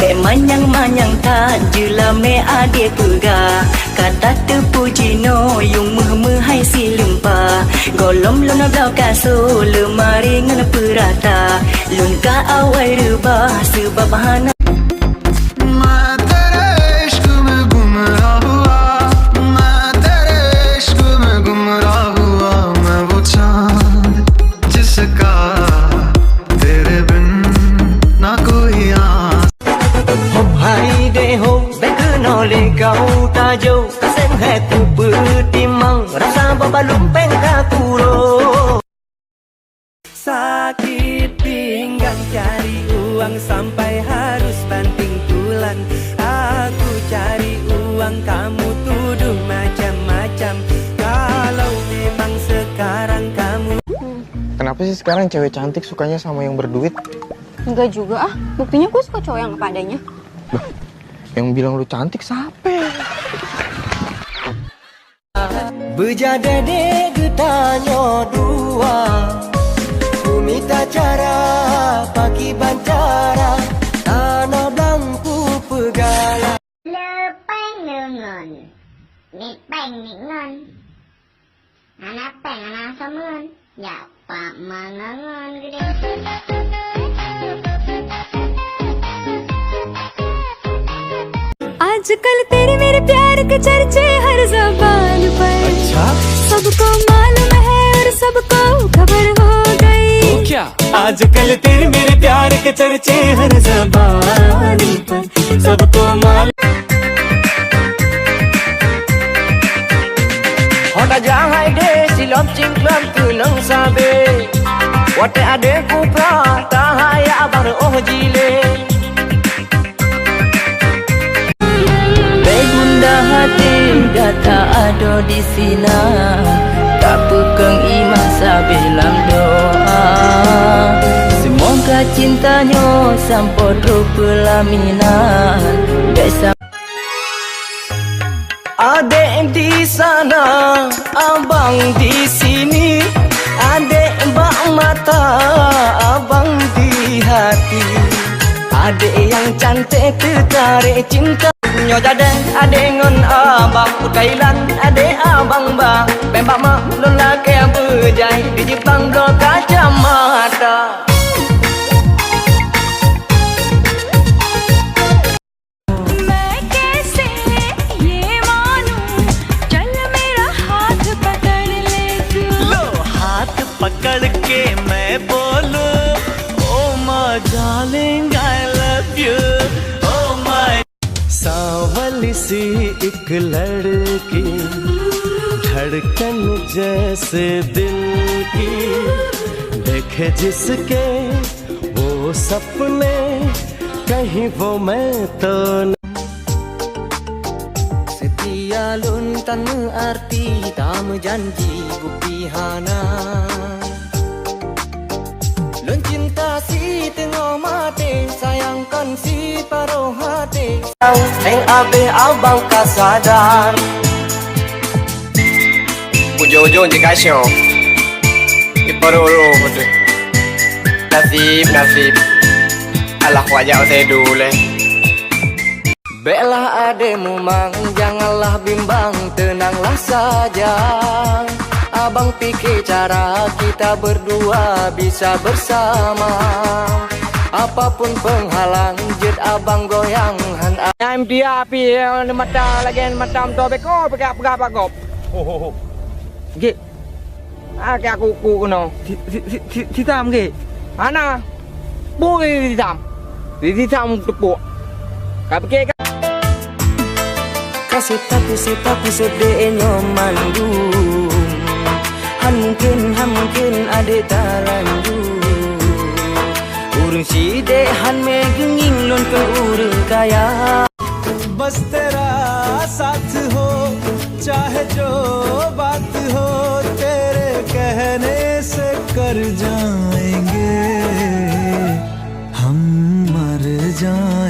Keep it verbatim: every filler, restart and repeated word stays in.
Bék manyang-manyang that jeulamé adé peugah, ka tateupeue jinoe yuem meuh-meuhai sileumpa. Gohlom lôn bloe kasô leumari ngon peurata, lôn ka awai reubah seubab hana. मैं तेरे इश्क में गुमराह हुआ, मैं तेरे इश्क में गुमराह हुआ, मैं वो चांद जिसका तेरे बिन ना कोई आस। Hop hai deh ho, bék keunoe lé kau tajok, kasem hai kupeutimang, rasa babalum péng ka kuro. Sakit pinggang cari uang sampai harus banting tulang. Aku cari uang, kamu tuduh macam-macam. Kalau memang sekarang kamu Kenapa sih sekarang cewek cantik sukanya sama yang berduit? Enggak juga ah, buktinya gue suka cowok yang apa adanya. Yang bilang lu cantik siapa? Beujadeh deh geutanyoe dua, kumita cara pakiban cara, tanoh blang kupeugala. Le péng ngon, mit péng mit ngon, hana péng hana soe ngon. Jak pak mangangon geude. आजकल तेरे मेरे प्यार के चर्चे हर जबान पर। अच्छा? सबको मालूम है और सबको खबर हो गई। तो क्या? आजकल तेरे मेरे प्यार के चर्चे हर जबान पर, सबको मालूम। Ho tajak hai deh silom cingklom keuneung sabe. Watée adé kupra tahayeu abang reuôh jilé. Bék gundah até gata adoe disinan, tapeukong iman sabe lam doa. Seumoga cinta nyoe sampoe trok peulaminan. Bék sa- Adék di sana, abang di sini. Adék bak mata, abang di hati. Adék nyang cantik teutarek cinta. Nyoe jadeh adék ngon abang, u Thailand adék abang ba. Péng bak mak lôn lakée beujai, di Jepang bloe kacamata. मैं कैसे ये मानूं, चल मेरा हाथ पकड़ ले तू। लो हाथ पकड़ के मैं बोलूं, oh my darling, I love you, oh my. सांवली सी एक लड़की, धड़कन जैसे दिल की, देखे जिसके वो सपने, कहीं वो मैं तो न- Seutia lôn tan meuarti, tameujanji bukti hana. Lôn cinta siteungoh maté, sayang kon siparoh até. Nyang abéh abang ka sadar. Ujong-ujong jih ka syoe. Di paro-ro beutôi. Nasib, nasib. Alah, wajah saya dulu leh. Béklah adé mumang, janganlah bimbang, tenanglah saja. Abang pikir cara kita berdua bisa bersama. Apapun penghalang, jeuet abang goyang, han a- Nyang dia api, eh, mata lagée mata moto beko, peugah-peugah bak gob. Ho, ho, ho. Gik. Ah, keu aku ku keunoe. Si, si, si, si, sitam gik. Hana. Bui sitam. Si sitam tepuk. Ka pikir ka- Ka seutaku-seutaku seudeh nyoe mandum. Han mungken, han mungken adék talanjut. Ureuëng sideh han mé geungieng lôn keu ureuëng kaya. बस तेरा साथ हो, चाहे जो बात हो, तेरे कहने से कर जाएंगे हम मर जाएंगे।